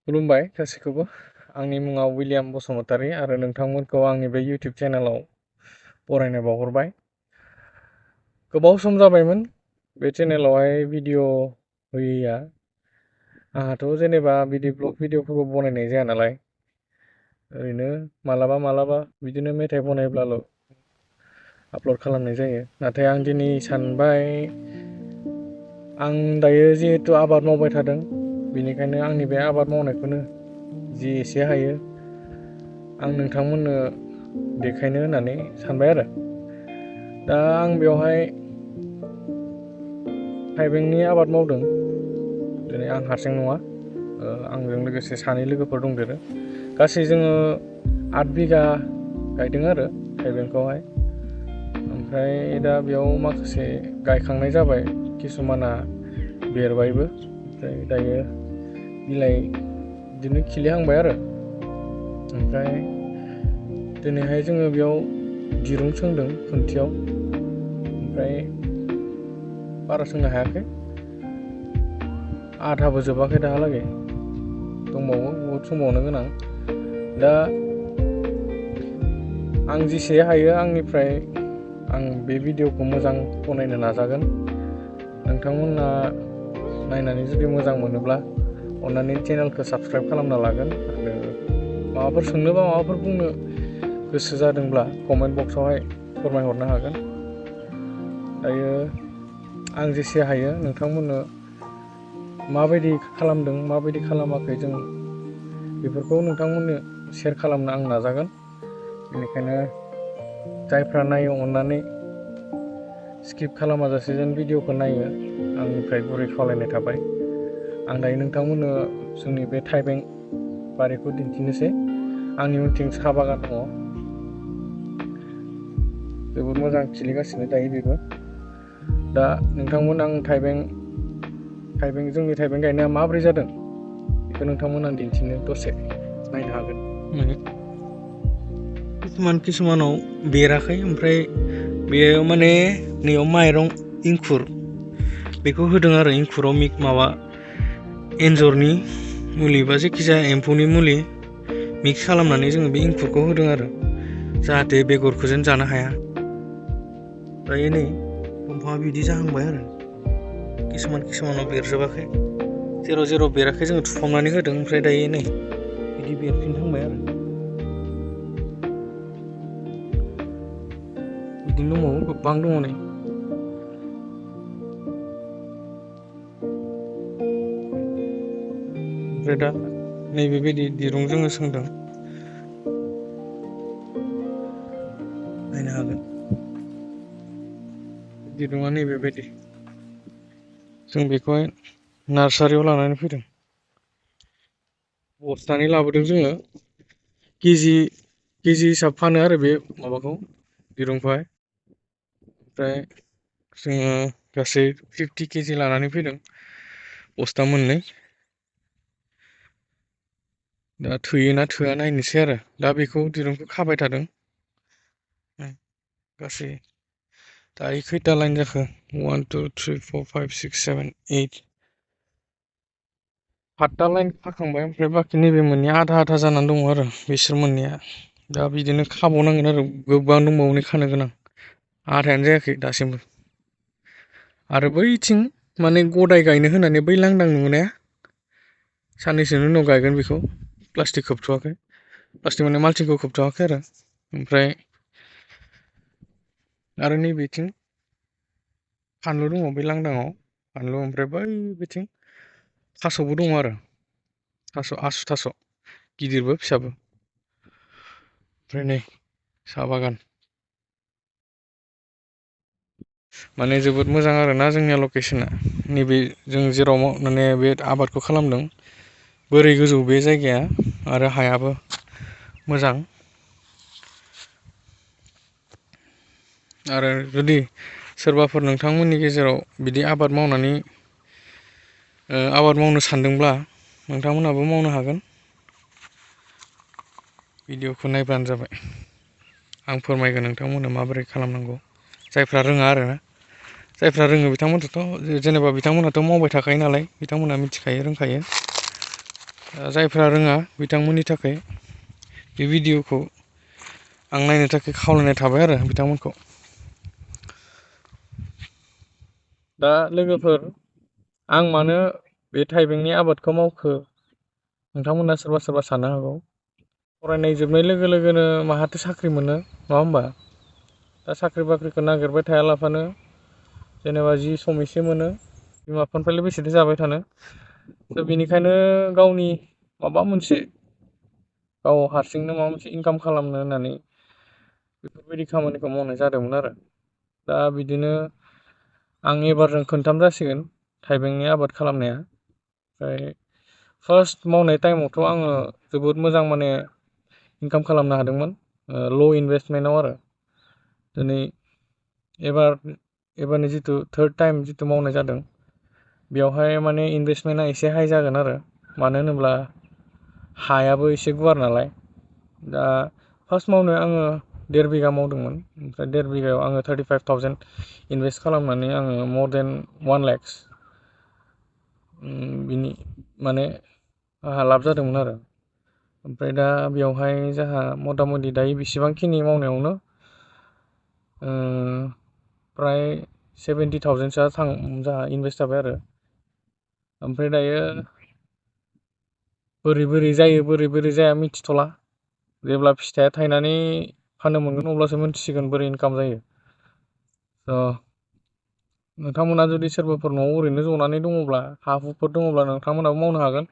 खुलुमबाय गासैखौबो। आंनि मुङा विलियाम बसुमतारी आरो नोंथांमोनखौ आंनि बे इउटिउब चेनेलाव बरायनाय बावहरबाय। गोबाव सम जाबायमोन बे चेनेलावहाय भिडिअ होयैया। आंहाथ' जेनेबा बिदि ब्लग भिडिअफोरखौ बनायनाय जाया नालाय, ओरैनो मालाबा बिदिनो मेथाइ बनायब्लाल' आपल'ड खालामनाय जायो। नाथाय आं दिनै सानबाय, आं दायो जिहेथु आबाद मावबाय थादों, बेनिखायनो आंनि बे आबाद मावनायखौनो जि एसे हायो आं नोंथांमोननो देखायनो होननानै सानबाय आरो। दा आं बेवहाय थाइबेंनि आबाद मावदों। दिनै आं हारसिं नङा, आंजों लोगोसे 2 लोगोफोर दंदेरो। गासै जोङो 8 बिगा गायदों आरो थाइबेंखौहाय। ओमफ्राय दा बेयाव माखासे गायखांनाय जाबाय, किसुमाना बेरबायबो। ओमफ्राय दायो बिलाइ बिदिनो खिलिहांबाय आरो। ओमफ्राय दिनैहाय जोङो बेयाव दिरुं सोंदों खुन्थियाव। ओमफ्राय बारा सोंनो हायाखै, आधाबो जोबाखै दाहालागै, दंबावो बहुद सोंबावनो गोनां। दा आं जेसे हायो आंनिफ्राय आं बे भिडिअखौ मोजां बनायनो नाजागोन। नोंथांमोना नायनानै जुदि मोजां मोनोब्ला अन्नानै चेनेलखौ साबस्क्राइब खालामना लागोन। आरो माबाफोर सोंनो बा माबाफोर बुंनो गोसो जादोंब्ला कमेन्ट बक्सआवहाय फोरमायहरनो हागोन। दायो आं जेसे हायो नोंथांमोननो माबायदि खालामदों माबायदि खालामाखै जों बेफोरखौ नोंथांमोननो शेयार खालामनो आं नाजागोन। बेनिखायनो जायफ्रा नायो अन्नानै स्किप खालामाजासे जेन भिडिअखौ नायो, आंनिफ्राय गुरै खावलायनाय थाबाय। आं दायो नोंथांमोननो जोंनि बे थाइबें बारिखौ दिन्थिनोसै। आंनि उनथिं साहा बागान दङ, जोबोद मोजां खिलिगासिनो दायो बेबो। दा नोंथांमोन, आं जोंनि थाइबें गायनाया माबोरै जादों बेखौ नोंथांमोन आं दिन्थिनो दसे नायनो हागोन। किसुमानाव बेराखै, ओमफ्राय बेयो माने नैयाव माइरं इंखुर बेखौ होदों आरो। इंखुराव माबा एन्जरनि मुलि बा जायखिजाया एम्फौनि मुलि मिक्स खालामनानै जोङो बे इंखुरखौ होदों आरो, जाहाथे बेगरखौ जेन जानो हाया। दायो नै दंफाङा बिदि जाहांबाय आरो। किसुमानाव बेरजोबाखै, जेराव बेराखै जोङो थुफामनानै होदों। ओमफ्राय दायो नै बिदि बेरफिनहांबाय आरो। बिदिनो दंबावो, गोबां दङ नै। ओमफ्राय दा नैबेबायदि दिरुं जोङो सोंदों, नायनो हागोन। दिरुङा नैबेबायदि, जों बेखौहाय नार्सारियाव लानानै फैदों। बस्थानै लाबोदों जोङो, केजि हिसाब फानो आरो बे माबाखौ, दिरुंखौहाय। ओमफ्राय जोङो गासै 50 केजि लानानै फैदों, बस्ता मोननै। दा थोयोना थोआ नायनोसै आरो। दा बेखौ दिरुंखौ खाबाय थादों। गासै दायो खैथा लाइन जाखो? 1 2 3 4 5 6 7 8 8टा लाइन खाखांबाय। ओमफ्राय बाखि नैबे मोननैया आधा जानानै दङ आरो, बिसोर मोननैया। दा बिदिनो खाबावनांगोन आरो, गोबां दंबावो खानो गोनां, आधायानो जायाखै दासिमबो। आरो बैथिं माने गदाय गायनो होनानै बै लांदां नुनाया, साननैसोनि उनाव गायगोन बेखौ। प्लास्टिक खोबथ'वाखै, प्लास्टिक माने माल्चिंखौ खोबथ'वाखै आरो। ओमफ्राय आरो नैबेथिं फानलु दङ, बे लांदाङाव फानलु। ओमफ्राय बै बिथिं थास'बो दङ आरो, आसु थास', गिदिरबो फिसाबो। ओमफ्राय नै साहा बागान, माने जोबोद मोजां आरोना जोंनिया लकेसना। नैबे जों जेराव माने बे आबादखौ खालामदों, बोरै गोजौ बे जायगाया, आरो हायाबो मोजां। आरो जुदि सोरबाफोर नोंथांमोननि गेजेराव बिदि आबाद मावनो सानदोंब्ला नोंथांमोनहाबो मावनो हागोन। भिडिअखौ नायब्लानो जाबाय, आं फोरमायगोन नोंथांमोननो माबोरै खालामनांगौ। जायफ्रा रोङा आरोना, जायफ्रा रोङो बिथांमोनहाथ' जेनेबा बिथांमोनहाथ' मावबाय थाखायो नालाय, बिथांमोनहा मिथिखायो, रोंखायो। जायफ्रा रोङा बिथांमोननि थाखाय बे भिडिअखौ आं नायनो थाखाय खावलायनाय थाबाय आरो बिथांमोनखौ। दा लोगोफोर, आं मानो बे थाइबेंनि आबादखौ मावखो नोंथांमोना सोरबा सोरबा साननो हागौ। फरायनाय जोबनाय लोगो लोगोनो माहाथो साख्रि मोनो, नङा होमबा? दा साख्रि बाख्रिखौ नागिरबाय थायालाफानो जेनेबा जि सम एसे मोनो बिमा बिफानिफ्रायलाय बेसेथो जाबाय थानो। दा बेनिखायनो गावनि माबा मोनसे गाव हारसिंनो माबा मोनसे इनकाम खालामनो होननानै बेफोरबायदि खामानिखौ मावनाय जादोंमोन आरो। दा बिदिनो आं एबारजों खोनथाम जासिगोन थाइबेंनि आबाद खालामनाया। ओमफ्राय फार्स्ट मावनाय टाइमावथ' आङो जोबोद मोजां माने इनकाम खालामनो हादोंमोन, ल' इनभेस्टमेन्टआव आरो। दिनै एबारनि जिथु थार्ड टाइम जिथु मावनाय जादों बेवहाय माने इनभेस्टमेन्टआ एसे हाइ जागोन आरो। मानो होनोब्ला हायाबो एसे गुवार नालाय। दा फार्स्ट मावनो आङो 1.5 बिगा मावदोंमोन, ओमफ्राय 1.5 बिगायाव आङो 35,000 इनभेस्ट खालामनानै आङो मर देन 1 lakhs बिनि माने आंहा लाब जादोंमोन आरो। ओमफ्राय दा बेवहाय जोंहा मथा मथि दायो बेसेबांखिनि मावनायावनो प्राय 70,000सोआ जोंहा इनभेस्ट जाबाय आरो। ओमफ्राय दायो बोरै जायो बोरै जाया मिथिथ'ला। जेब्ला फिथाइया थायनानै फाननो मोनगोन अब्लासो मिथिसिगोन बोरै इनकाम जायो। नोंथांमोना जुदि सोरबाफोर न'आव ओरैनो जनानै दङब्ला, हा हुफोर दङब्ला नोंथांमोनाबो मावनो हागोन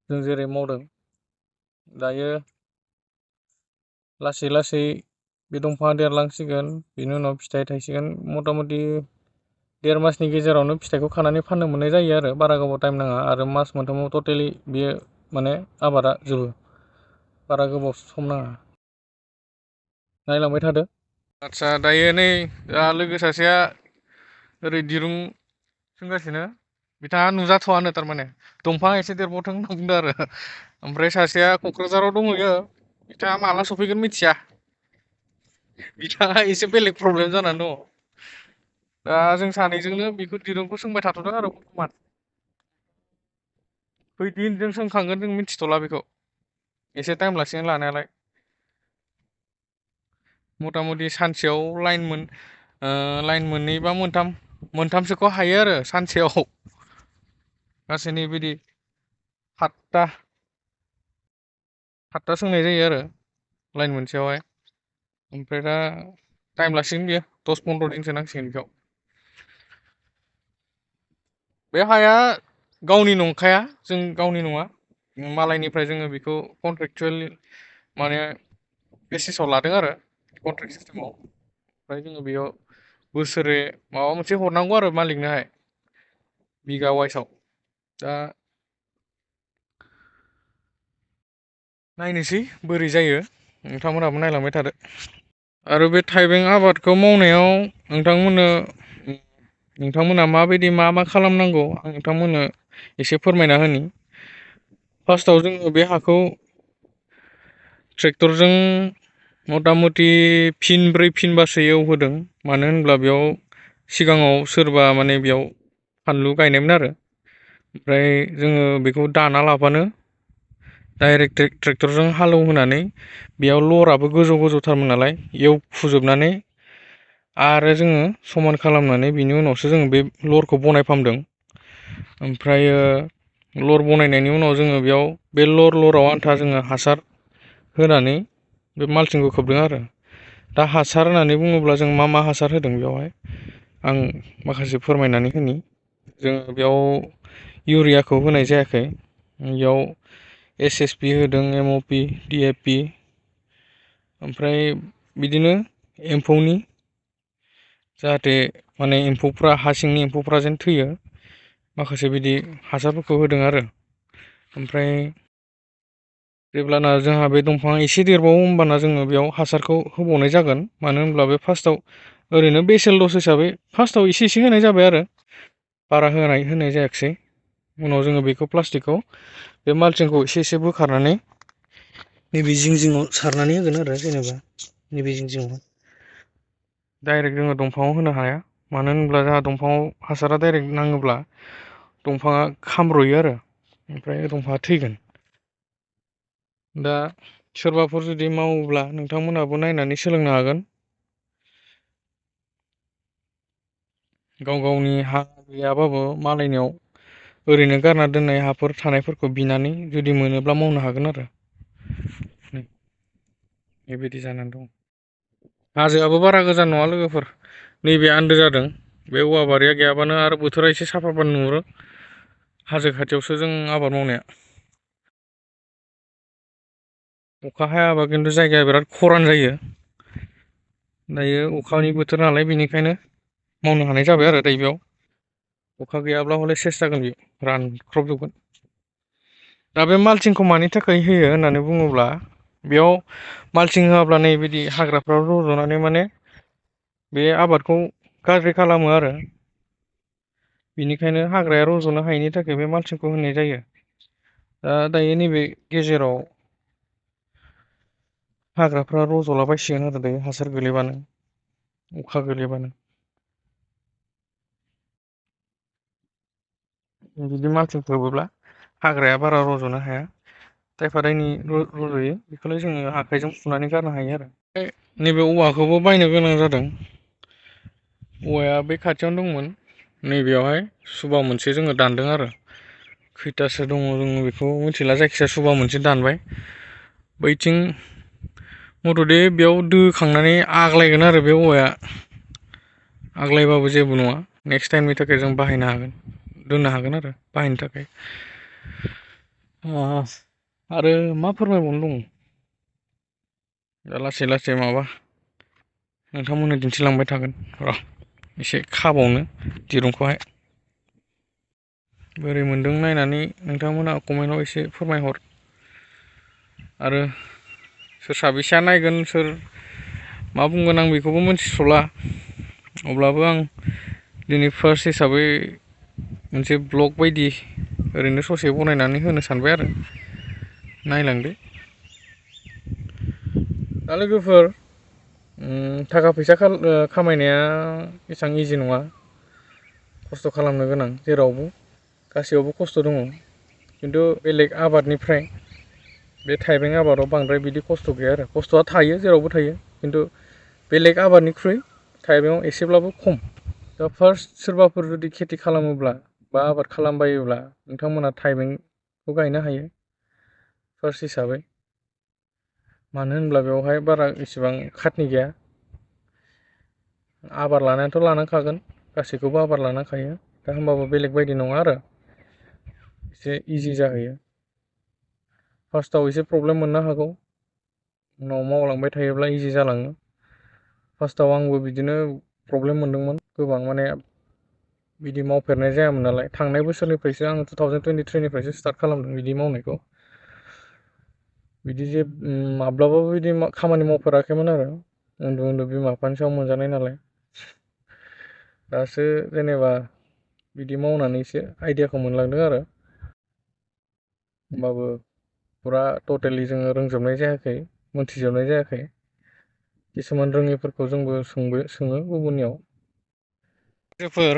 जों जेरै मावदों। दायो लासै लासै बे दंफाङा देरलांसिगोन, बेनि उनाव फिथाइ थायसिगोन। मथा मथि 1.5 मासनि गेजेरावनो फिथाइखौ खानानै फाननो मोननाय जायो आरो, बारा गोबाव टाइम नाङा। आरो मास मोनथामाव टटेलि बेयो माने आबादा जोबो, बारा गोबाव सम नाङा। नायलांबाय थादो। आदसा दायो नै लोगो सासेया ओरै दिरुं सोंगासिनो। बिथाङा नुजाथ'वानो थारमाने, दंफाङा एसे देरबावथों होनना बुंदों आरो। ओमफ्राय सासेया क'क्राझाराव दंहैयो, बिथाङा माला सफैगोन मिथिया। बिथाङा एसे बेलेग प्रब्लेम जानानै दङ। दा जों सानैजोंनो बेखौ दिरुंखौ सोंबाय थाथ'दों आरो बर्थमान। खैदिन जों सोंखांगोन जों मिथिथ'ला बेखौ, एसे टाइम लासिगोन लानायालाय। मथा मथि सानसेयाव लाइन मोननै बा मोनथामसोखौ हायो आरो सानसेयाव। गासैनि बिदि 7ता सोंनाय जायो आरो लाइन मोनसेयावहाय। ओमफ्राय दा टाइम लासिगोन बियो, 10-15 दिनसो नांसिगोन बेखौ। बे हाया गावनि नंखाया, जों गावनि नङा, मालायनिफ्राय जोङो बेखौ कन्ट्रेक्टुवेल माने बेसिसाव लादों आरो, कन्ट्रेक्ट सिस्टेमाव। ओमफ्राय जोङो बेयाव बोसोरे माबा मोनसे हरनांगौ आरो मालिकनोहाय, बिगा वाइसआव। दा नायनोसै बोरै जायो, नोंथांमोनहाबो नायलांबाय थादो। आरो बे थाइबें आबादखौ मावनायाव नोंथांमोना माबायदि मा खालामनांगौ आं नोंथांमोननो एसे फोरमायना होनि। फार्स्टआव जोङो बे हाखौ ट्रेक्टरजों मथा मथि 5-4 एवहोदों। मानो होनब्ला बेयाव सिगाङाव सोरबा माने बेयाव फानलु गायनायमोन आरो। ओमफ्राय जोङो बेखौ दाना लाबानो डाइरेक्ट ट्रेक्टरजों हालेवहोनानै, बेयाव लराबो गोजौथारमोन नालाय, एवफुजोबनानै आरो जोङो समान खालामनानै बिनि उनावसो जोङो बे लरखौ बनायफामदों। ओमफ्रायो लर बनायनायनि उनाव जोङो बेयाव बे लराव आन्था जोङो हासार होनानै बे माल्चिंखौ खोबदों आरो। दा हासार होननानै बुङोब्ला जों मा हासार होदों बेवहाय आं माखासे फोरमायनानै होनि। जोङो बेयाव इउरियाखौ होनाय जायाखै, बेयाव SSP होदों, MOP, DAP। ओमफ्राय बिदिनो एम्फौनि जाहाथे माने हा सिंनि एम्फौफ्रा जेन थैयो, माखासे बिदि हासारफोरखौ होदों आरो। ओमफ्राय जेब्लाना जोंहा बे दंफाङा एसे देरबावो होमबाना जोङो बेयाव हासारखौ होबावनाय जागोन। मानो होनब्ला बे फार्स्टआव ओरैनो बेसेल दस हिसाबै फार्स्टआव एसे होनाय जाबाय आरो, बारा होनाय जायाखिसै। उनाव जोङो बेखौ प्लास्टिकखौ बे माल्चिंखौ एसे बोखारनानै नैबे जिङाव सारनानै होगोन आरो, जेनेबा नैबे जिङाव। डाइरेक्ट जोङो दंफाङाव होनो हाया, मानो होनब्ला जोंहा दंफाङाव हासारा डाइरेक्ट नाङोब्ला दंफाङा खामर'यो आरो। ओमफ्राय दंफाङा थैगोन। दा सोरबाफोर जुदि मावोब्ला नोंथांमोनहाबो नायनानै सोलोंनो हागोन। गाव गावनि हा गैयाबाबो मालायनियाव ओरैनो गारना दोननाय हाफोर थानायफोरखौ बिनानै जुदि मोनोब्ला मावनो हागोन आरो बेबायदि जानानै दं। हाजोआबो बारा गोजान नङा लोगोफोर, नैबे आन्दो जादों। बे औवा बारिया गैयाबानो आरो बोथोरा एसे साफाबानो नुहुरो हाजो खाथियावसो जों आबाद मावनाया। अखा हायाबा खिन्थु जायगाया बिराद खरान जायो। दायो अखानि बोथोर नालाय बेनिखायनो मावनो हानाय जाबाय आरो दायो बेयाव। अखा गैयाब्ला हले सेस जागोन, बेयो रानख्रबजोबगोन। दा बे मालसिंखौ मानि थाखाय होयो होननानै बुङोब्ला, बेयाव मालसिं होआब्ला नैबायदि हाग्राफ्रा रज'नानै माने बे आबादखौ गाज्रि खालामो आरो बेनिखायनो हाग्राया रज'नो हायिनि थाखाय बे मालसिंखौ होनाय जायो। दा दायो नैबे गेजेराव हाग्राफ्रा रज'लाबायसिगोन आरो दायो हासार गोलैबानो, अखा गोलैबानो। बिदि मालसिं खोबोब्ला हाग्राया बारा रज'नो हाया। थायफा थायनै रज'यो, बेखौलाय जोङो आखाइजों फुनानै गारनो हायो आरो। नैबे औवाखौबो बायनो गोनां जादों। औवाया बे खाथियावनो दंमोन, नैबेयावहाय सुबा मोनसे जोङो दानदों आरो। खैथासो दङ जोङो बेखौ मिथिला, जायखिजाया सुबा मोनसे दानबाय। बैथिं मथ'दे बेयाव दोखांनानै आग्लायगोन आरो बे औवाया। आग्लायबाबो जेबो नङा, नेक्स्ट टाइमनि थाखाय जों बाहायनो हागोन, दोननो हागोन आरो बाहायनो थाखाय। आरो मा फोरमायबावनो दङ? दा लासै लासै माबा नोंथांमोननो दिन्थिलांबाय थागोन र'। एसे खाबावनो दिरुंखौहाय। बोरै मोनदों नायनानै नोंथांमोनहा कमेन्टआव एसे फोरमायहर। आरो सोर साबैसेया नायगोन, सोर मा बुंगोन, आं बेखौबो मिन्थिथ'ला। अब्लाबो आं दिनै फार्स्ट हिसाबै मोनसे ब्लग बायदि ओरैनो ससे बनायनानै होनो सानबाय आरो, नायलांदो। दा लोगोफोर, थाखा फैसा खामायनाया एसेबां इजि नङा। खस्थ' खालामनो गोनां जेरावबो, गासैयावबो खस्थ' दङ। खिन्थु बेलेग आबादनिफ्राय बे थाइबें आबादाव बांद्राय बिदि खस्थ' गैया आरो। खस्थ'आ थायो, जेरावबो थायो, खिन्थु बेलेग आबादनिख्रुइ थाइबेंआव एसेब्लाबो खम। दा फार्स्ट सोरबाफोर जुदि खेथि खालामोब्ला बा आबाद खालामबायोब्ला नोंथांमोना थाइबेंखौ गायनो हायो फार्स्ट हिसाबै। मानो होनब्ला बेवहाय बारा इसेबां खाथनि गैया। आबार लानायाथ' लानांखागोन, गासैखौबो आबार लानांखायो। दा होमबाबो बेलेग बायदि नङा आरो, एसे इजि जाहैयो। फार्स्टआव एसे प्रब्लेम मोननो हागौ, उनाव मावलांबाय थायोब्ला इजि जालाङो। फार्स्टआव आंबो बिदिनो प्रब्लेम मोनदोंमोन गोबां, माने बिदि मावफेरनाय जायामोन नालाय। थांनाय बोसोरनिफ्रायसो आं 2023निफ्रायसो स्टार्ट खालामदों बिदि मावनायखौ। बिदि जे माब्लाबाबो बिदि खामानि मावफेराखैमोन आरो, उन्दै उन्दै बिमा बिफानि सायाव मोनजानाय नालाय। दासो जेनेबा बिदि मावनानैसो आइडियाखौ मोनलांदों आरो। होमबाबो फुरा टटेलि जोङो रोंजोबनाय जायाखै, मोनथिजोबनाय जायाखै। किसुमान रोङिफोरखौ जोंबो सोङो गुबुननियाव। लोगोफोर,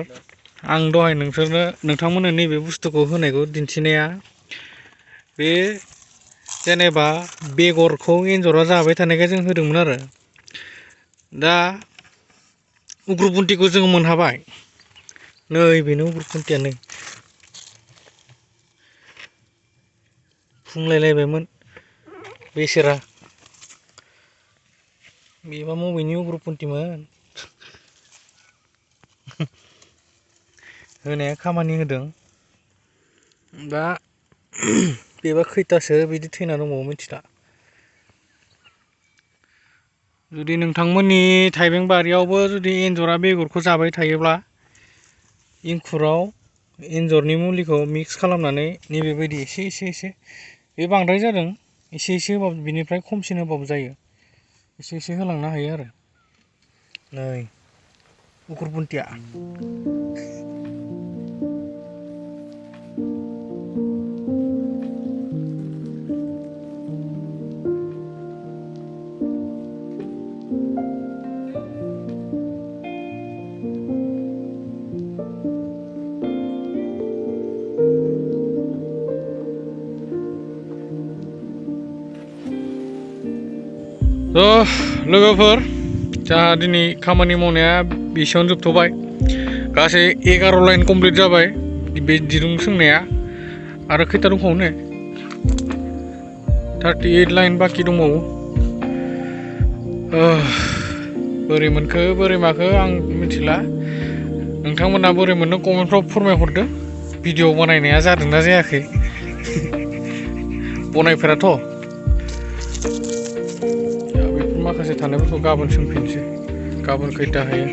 आं दहाय नोंथांमोननो नैबे बुस्थुखौ होनायखौ दिन्थिनाया, बे जेनेबा बेगरखौ एन्जरा जाबाय थानायखाय जों होदोंमोन आरो। दा उग्रपन्थिखौ जोङो मोनहाबाय, नै बेनो उग्रपन्थिया नै फुंलायलायबायमोन बेसेरा। बेबा मबेनि उग्रपन्थिमोन। होनाया खामानि होदों। दा बेबा खैथासो बिदि थैना दंबावो मिथिला। जुदि नोंथांमोननि थाइबें बारियावबो जुदि एन्जरा बेगरखौ जाबाय थायोब्ला, इंखुराव एन्जरनि मुलिखौ मिक्स खालामनानै नैबेबायदि एसे एसे एसे, बे बांद्राय जादों, एसे एसे होबाबो बिनिफ्राय खमसिन होबाबो जायो। एसे एसे होलांनो हायो आरो। नै उग्रपन्थिया। लोगोफोर जोंहा दिनै खामानि मावनाया बेसेयावनो जोबथ'बाय गासै 11 लाइन कमप्लिट जाबाय बे दिरुं सोंनाया आरो खैथा दंबावो 38 लाइन बाखि दंबावो बोरै मोनखो बोरै माखो आं मिथिला नोंथांमोना बोरै मोनदों कमेन्टफ्राव फोरमायहरदो भिडिअ बानायनाया जादोंना जायाखै बनायफेराथ' बेफोर माखासे थानायफोरखौ गाबोन सोंफिनसै गाबोन खैथा हायो